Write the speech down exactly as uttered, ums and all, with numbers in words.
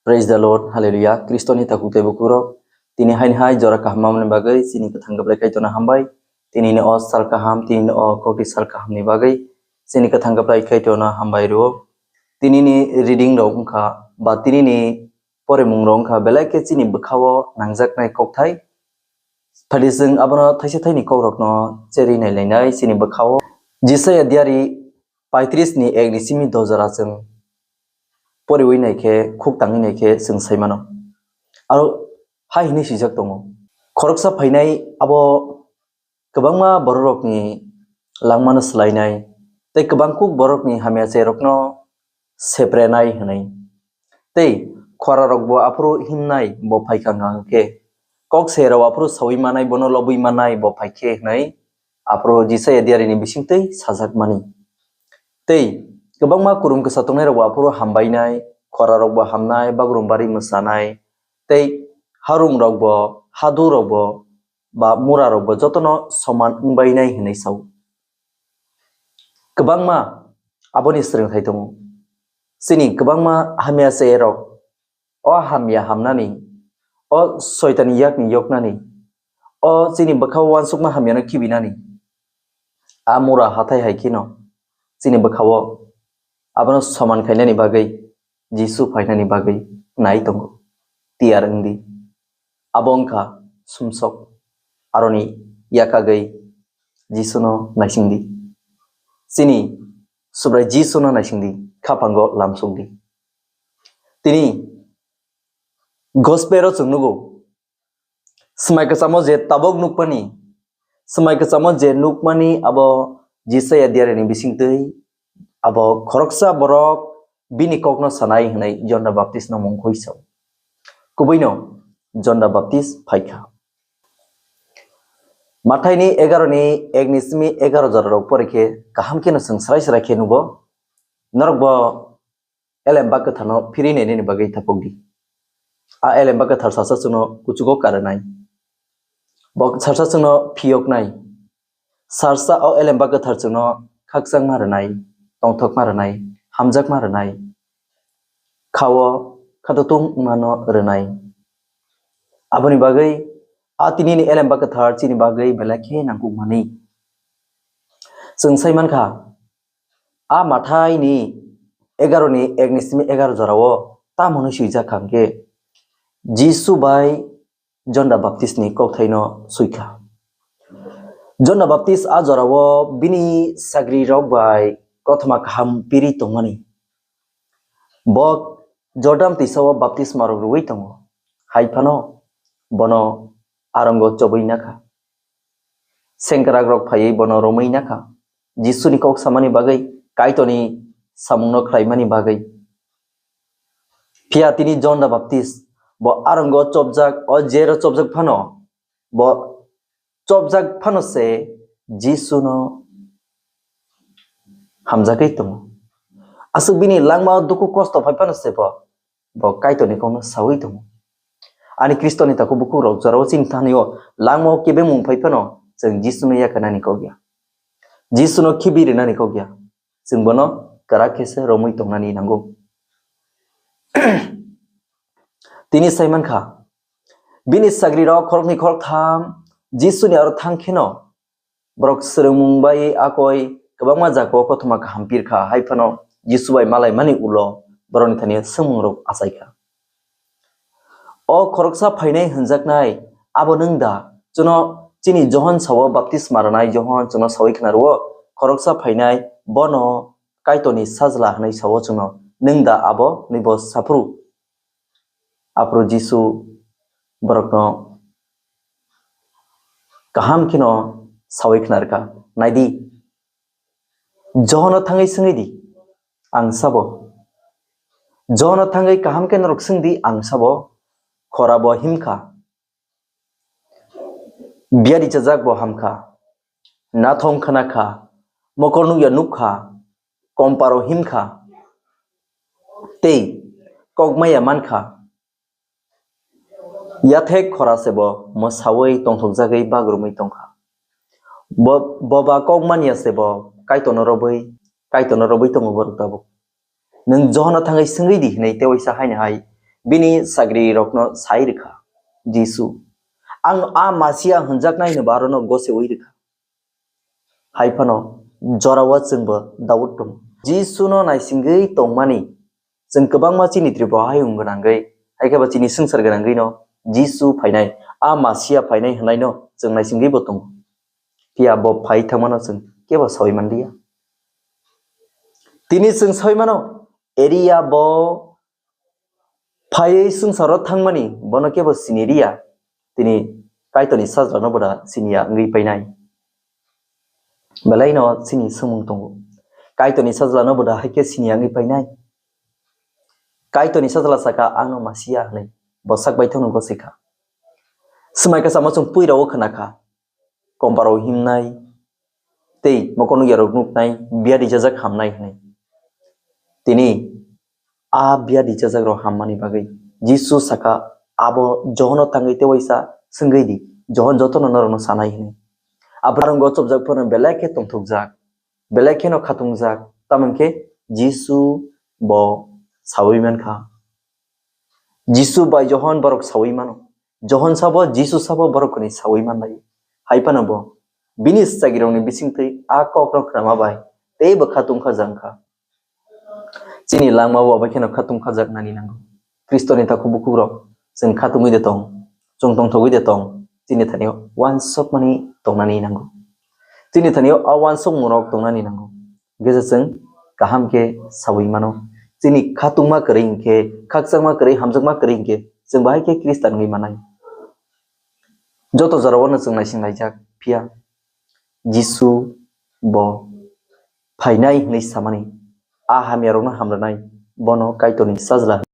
Praise the Lord, Hallelujah. Kristoni takhuk tei bukurok, tini haini hai jora kaham mamani bagwi chini kwthang Gabrai Kaitorno hambai. Tini ni o sal kaham, tini ni o kokri sal kaham ni bagwi chini kwthang Gabrai Kaitorno hambai rwo. Tini ni reading rok wngkha, ba tini ni porimung rok wngkha, belai khe chini bwkhao nangjaknai kokthai. Phadi chwng abono thaisa thaini kokrokno cherwi nailainai chini bwkhao. Jisaya diari paitris ni ek ni simi do jora chwng poriwi nai khe, khuk tangwi nai khe chwng sai mano. Aro hai hwnwi swijak tongo, khoroksa phainai abo kwbangma bororokni langmano swlainai tei kwbangkuk borokni hamya cherokno seprenai hwnwi. Tei khorarokbo aphuru himnai bo phaikha hwnkha hwnkhe, kok serao aphuru saui manai, bono lobwi manai bo phaikhe hwnwi aphuru Jisaya diarini bisingtwi sajakmani. Tei kwbangma kurum kwsa tongnairokbo aphuru hambainai, khorarokbo hamnai, bagrum bari mwsanai, tei harungrokbo, hadurokbo, ba murarokbo jotono soman wngbainai hwnwi sao. Kwbangma aboni swrwngthai tongo. Chini kwbangma hamya cherok, o hamya hamnani, o Soitani yakni yoknani, o chini bwkhao uansukma hamyano khibinani, a mura hathai hai kheno chini bwkhao abono soman khainani bagwi, Jisu phainani bagwi nai tongo. Tiyar wngdi. Abo wngkha sumsok. Aroni yakagwi Jisuno naisingdi. Chini Subrai Jisuno naisingdi. Khaphango lamsokdi. Tini Gospel o chwng nugo, swmai kwchamo je tabok nukmani, swmai kwchamo je nukmani abo Jisaya diarini bisingtwi abo khoroksa borok bini kokno sanai hwnwi Jon da Baptist no mung khoi sao. Kubuino Jon da Baptist phaikha. Mathaini egaroni ek ni simi egar jorarok pore khe kaham kheno chwng srai srai khe nugo. Norokbo elemba kwtharno phiri nainani bagwi thapokdi. A elemba kwthar salsa chwngno kuchugo karwnai. Bo salsa chwngno phiyoknai. Salsa o elemba kwthar chwngno khakchangma rwnai, tongthokma rwnai, hamjakma rwnai. Khao khatotung wngmano rwnai. Aboni bagwi a tinini elemba kwthar chini bagwi belai khe nangkukmani. Chwng sai mankha, a Mathaini egaroni ek ni simi egar jorao tamo hwnwi swijak kha hwnkhe, Jisu bai Jon da Baptistni kokthaino swi kha. Jon da Baptist a jorao bini sagrirok bai kothoma kaham piri tongmani. Bo Jordan twisao baptismarok rwui tongo, hai phano bono arongo chobwi nakha. Sengkrakrok phaiwi bono romwi nakha. Jisuni kok samani bagwi, Kaitorni samungno khlaimani bagwi. Phiya tini Jon da Baptist bo arongo chopjak, o jero chopjak phano, bo chopjak phano se Jisuno hamjagwi tongo. Aswk bini langmao dukhu kosto phai phano se bo, bo Kaitorni kokno saui tongo. Ani Khristoni takhuk bukhuk rok, jorao chini thani o langmao kebengmung phai phano chwng Jisuno yakarnani kok ya. Jisuno khibi rinani kok ya. Chwng bono kwrak khe se romwi tongnani nango. Tini sai mankha, bini sagrirok khoroknwi khoroktham Jisuni aro thang kheno borok swrwngmung bai akoi kwbangma jagao kothoma kaham pirkha, hai phano Jisu bai malaimani ulo borokni thani swngmungrok achaikha. O khoroksa phainai hwnjaknai abo nwng da? Chwngno chini Johon sao, baptisma rwnai Johon chwngno saui khna rwo, khoroksa phainai, bono Kaitorni Sajla hwnwi sao chwngno, nwng da abo? Hwnwi bo saphuru. Aphuru Jisu borokno kaham kheno saui khna rwkha, "Naidi, Johono thangwi swngwi di, ang sabo. Johono thangwi kaham khe norok swng di, ang sabo." Khorabo himkha, biyadi chajak bo hamkha, nathong khna kha, mokol nukya nuk kha, komparo himkha, tei kok maya mankha. Yathek khora se bo mwsaui tongthokjagwi bagrumwi tongkha. Bo, boba kok manya se bo Kaitorno robwi, Kaitorno robwi tongo borok tabuk. Nwng Johono thangwi swngwi di hwnwi tei waisa haino hai bini sagrirokno sai rwkha, Jisu, ang a Masia hwnjaknaino bo arono goseui rwkha. Hai phano jorao chwngbo doubt tongo. Jisuno naisingwi tongmani chwng kwbangma chini Tripura hayung gwnangwi, hai khe bo chini swngchar gwnangwino Jisu phainai, a Masia phainai hwnaino chwng naisingwibo tongo. Phiya bo phai thangmano chwng kebo saui manliya. Tini chwng saui mano, Eria bo phaiwi swngcharo thangmani bono kebo sini riya, tini Kaitorni sajlano boda siniya wngwi painai. Belaino chini swngmung tongo, Kaitorni sajlano boda hai khe siniya wngwi painai? Kaitorni sajla saka, "Ano Masia," hwnwi bo sak baithangno gosikha. Swmai kasamo chwng puirao khnakha, komparao himnai tei mokol nukya rok nuknai, biyadi jajak hamnai hwnwi. Tini a biyadi jajak rok hammani bagwi Jisu saka, abo Johono tangwi tewaisa swngwi di, Johon jotono norokno sanai hwnwi. Abo rwngo chopjak phano belai khe tongthokjak, belai kheno khatungjak, tamoni khe Jisu bo saui mankha. Jisu bai Johon borok saui mano. Johon sabo, Jisu sabo borok kwnwi saui manlai. Hai phano bo bini sagrirokni bisingtwi a kokno khnama bai teibo khatung khajak wngkha. Chini langmao abo kheno khatung khajak nani nango. Khristoni takhuk bukhukrok chwng khatungwi de tong, chwng tongthogwi de tong, chini thani uansukmani tongnani nango. Chini thani o uansukmungrok tongnani nango. Hingke je chwng kaham khe saui mano. Chini khatungma kwrwi hinkhe, khakchangma kwrwi, hamjakma kwrwi hinkhe, chwng bahai khe Khristan wngwi manai. Joto jorao'-no chwng naising laijak, phiya Jisu bo phainai hwnwi samani, a hamyarokno hamrwnai, bono Kaitorni Sajla